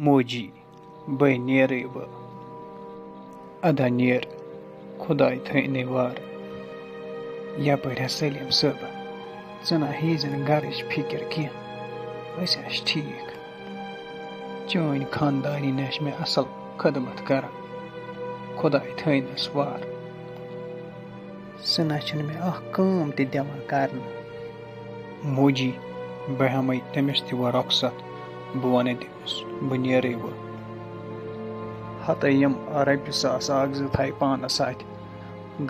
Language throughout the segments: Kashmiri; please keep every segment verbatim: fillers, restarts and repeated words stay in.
موجی، بے نیرٕے بہٕ۔ ادا نیر، خداے تھٲینَے وارٕ۔ یپٲرۍ ہا سلیٖم صٲبہ، ژٕ نہ ہیزِ نہٕ گرٕچ فکر کینٛہہ، أسۍ آسہِ ٹھیٖک۔ چٲنۍ خاندارِنۍ آسہِ مےٚ اصل خدمت کران، خداے تھٲینَس وارٕ۔ سُہ نہ چھُنہٕ مےٚ اکھ کٲم تہِ دِوان کرنہٕ۔ موجی، بہٕ ہٮ۪مَے تٔمِس تہِ وۄنۍ رۄخصت، بہٕ وَنَے تٔمِس، بہٕ نیرَے وۄنۍ۔ ہَتَے یِم رۄپیہِ ساس اَکھ زٕ تھایہِ پانَس اَتھِ،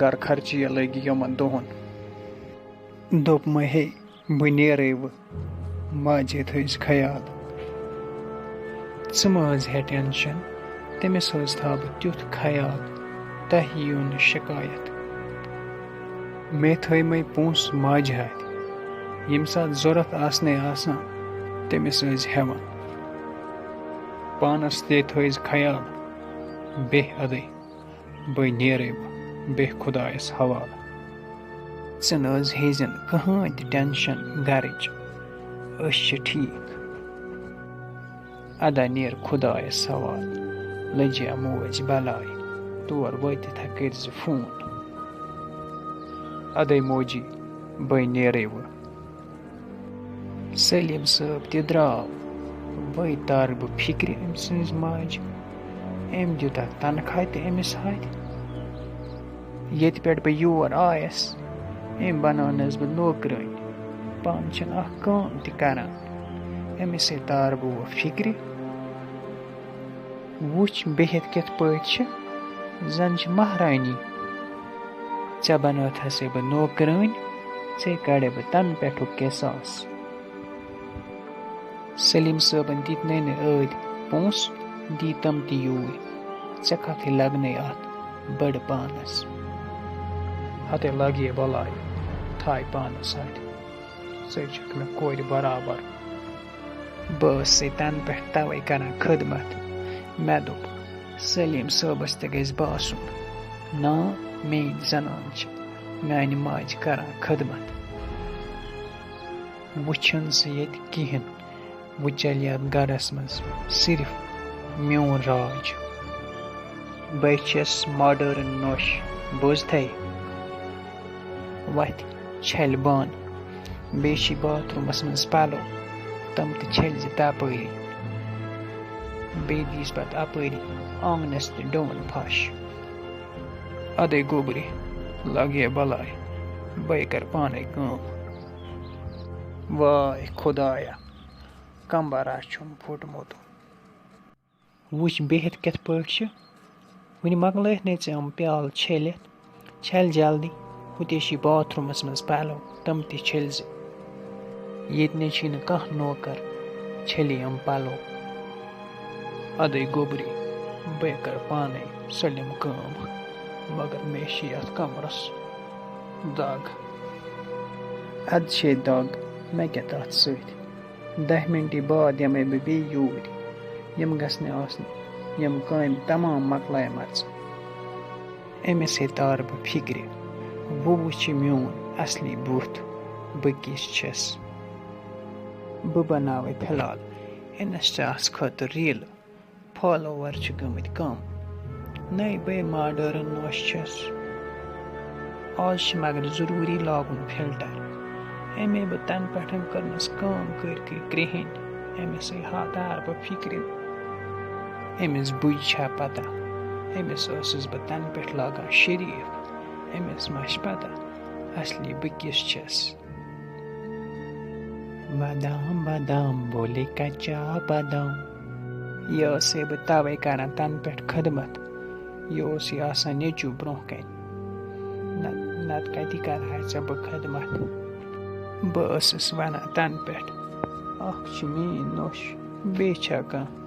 گَرٕ خرچی لٔگۍ یِمَن دۄہَن۔ دوٚپمَے، ہے، بہٕ نیرَے وۄنۍ، ماجے تھٲیِز خیال۔ ژٕ مہ حظ ہےٚ ٹٮ۪نشَن، تٔمِس حظ تھاو بہٕ تیُتھ خیال، تۄہہِ یِیِو نہٕ شکایت۔ مےٚ تھٲیمَے پونٛسہٕ ماجہِ ہَتھِ، ییٚمہِ ساتہٕ ضوٚرَتھ آسنَے آسان، تٔمِس ٲسۍ ہٮ۪وان۔ پانَس تہِ تھٲیِز خیال، بیٚہہ اَدَے، بہٕ نیرَے وۄنۍ، بیٚہہ خۄدایَس حوالہٕ۔ ژٕ نہ حظ ہیزٮ۪ن کٕہٕنۍ تہِ ٹٮ۪نشَن گَرٕچ، أسۍ چھِ ٹھیٖک۔ ادا نیر خدایس حوالہٕ، لٔجیا موج بلاے، تور وٲتِتھ ہا کٔرۍ زِ فون۔ ادے موجی، بے نیرے وۄنۍ۔ سلیم صٲب تہِ درٛاو، وۄنۍ تارٕ بہٕ فکرِ أمۍ سٕنٛزِ ماجہِ۔ أمۍ دیُت اَتھ تنخواہ تہِ أمِس ہاتھِ۔ ییٚتہِ پٮ۪ٹھ بہٕ یور آیس، أمۍ بنٲونس بہٕ نوکرٲنۍ۔ پانہٕ چھِنہٕ اکھ کٲم تہِ کران۔ أمِس سۭتۍ تارٕ بہٕ وۄنۍ فکرِ۔ وٕچھ بِہِتھ کِتھ پٲٹھۍ چھِ، زن چھِ مہرٲنی۔ ژےٚ بنٲوتھسے بہٕ نوکرٲنۍ، ژےٚ کڑے بہٕ تنہٕ پٮ۪ٹھُک قصاص۔ سلیم صٲبن دِتۍ نَے نہٕ أدۍ پونٛسہٕ، دی تِم تہِ یوٗرۍ۔ ژےٚ کتھٕے لگنے اتھ بٔڑ پانس۔ ہتے لگیے بلاے، تھاے پانس اتھِ۔ ژے چھکھ مےٚ کورِ برابر۔ بہٕ ٲسسے تنہٕ پٮ۪ٹھ توے کران خدمت۔ مےٚ دوٚپ، سلیم صٲبس تہِ گژھِ باسُن، نا، میٲنۍ زنان چھِ میانہِ ماجہِ کران خدمت۔ وٕچھُن سُہ ییٚتہِ کِہیٖنۍ۔ وۄنۍ چلہِ یَتھ گَرَس منٛز صرف میون راج۔ بہٕ چھَس ماڈٲرٕن نوٚش، بوٗزتھَے؟ وَتھِ چھَلہِ بانہٕ، بیٚیہِ چھِ باتھ روٗمَس منٛز پَلو، تِم تہِ چھٔلۍ زِ تَپٲری۔ بیٚیہِ دیٖس پَتہٕ اَپٲری آنٛگنَس تہِ ڈوٗن پھَش۔ اَدَے گوٚبرِ، لَگہِ بَلاے، بَے کَرٕ پانَے کٲم۔ واے خۄدایا، کمبرا چھُم پھُٹمُت۔ وٕچھ بِہِتھ کِتھ پٲٹھۍ چھِ۔ وٕنہِ مۄکلٲیِتھ نے ژےٚ یِم پیالہٕ چھٔلِتھ۔ چھَلہِ جلدی، ہُتے چھِ باتھ روٗمَس منٛز پَلو، تِم تہِ چھٔلۍ زِ۔ ییٚتہِ نے چھِی نہٕ کانٛہہ نوکر، چھٔلہِ یِم پَلو۔ اَدَے گوٚبری، بہٕ کَرٕ پانَے سٲلِم کٲم، مگر مےٚ چھِ یَتھ کمرَس دَگ۔ اَدٕ چھے دَگ، مےٚ کیٛاہ تَتھ سۭتۍ؟ دَہہِ مِنٹہِ بعد یِمَے بہٕ بیٚیہِ یوٗرۍ۔ یِم گژھنہِ آسنہِ یِم کامہِ تمام مۄکلایمَژٕ۔ أمِس ہے تارٕ بہٕ فِکرِ، وۄنۍ وٕچھِ میون اَصلی بُتھ، بہٕ کِژھ چھَس۔ بہٕ بناوَے فِلحال اِنسٹاہَس خٲطرٕ ریٖلہٕ۔ فالوور چھِ گٔمٕتۍ کم۔ نَے بے ماڈٲرٕن نوش چھَس۔ آز چھِ مگر ضروٗری لاگُن فلٹر۔ أمے بہٕ تَنہٕ پٮ۪ٹھ کٔرمٕژ کٲم کٔرۍ کٔرۍ کرٛہِنۍ۔ أمِس ہے ہا تار بہٕ فِکرِ۔ أمِس بٕے چھا پتہ؟ أمِس ٲسٕس بہٕ تَنہٕ پٮ۪ٹھ لاگان شریٖف۔ أمِس ما چھِ پتہ اصلی بہٕ کِژھ چھَس؟ بادام بادام بولے کچا بادام۔ یہِ ٲسٕے بہٕ توے کران تَنہٕ پٮ۪ٹھ خدمت۔ یہِ اوسُے آسان نیٚچوٗ برونٛہہ کنہِ۔ نہ، نتہٕ کتہِ کرہاے ژےٚ بہٕ خدمت؟ بہٕ ٲسٕس ونان تَنہٕ پٮ۪ٹھ، اکھ چھِ میٲنۍ نوٚش، بیٚیہِ چھا کانٛہہ؟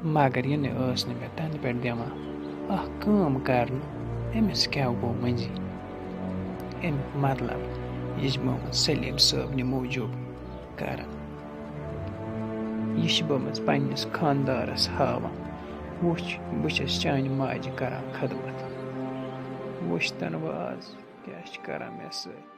مگر یہِ نہٕ ٲس نہٕ مےٚ تَنہٕ پٮ۪ٹھ دِوان اَکھ کٲم کَرنہٕ۔ أمِس کیٛاہ گوٚو مٔنٛزی؟ اَمیُک مطلب، یہِ چھِ محمد سلیٖم صٲبنہِ موٗجوٗب کَران۔ یہِ چھِ بہٕ أمِس پنٛنِس خانٛدارَس ہاوان۔ وٕچھ، بہٕ چھَس چانہِ ماجہِ کَران خدمت۔ وٕچھ تَنہٕ وۄنۍ آز کیٛاہ چھِ کَران مےٚ سۭتۍ۔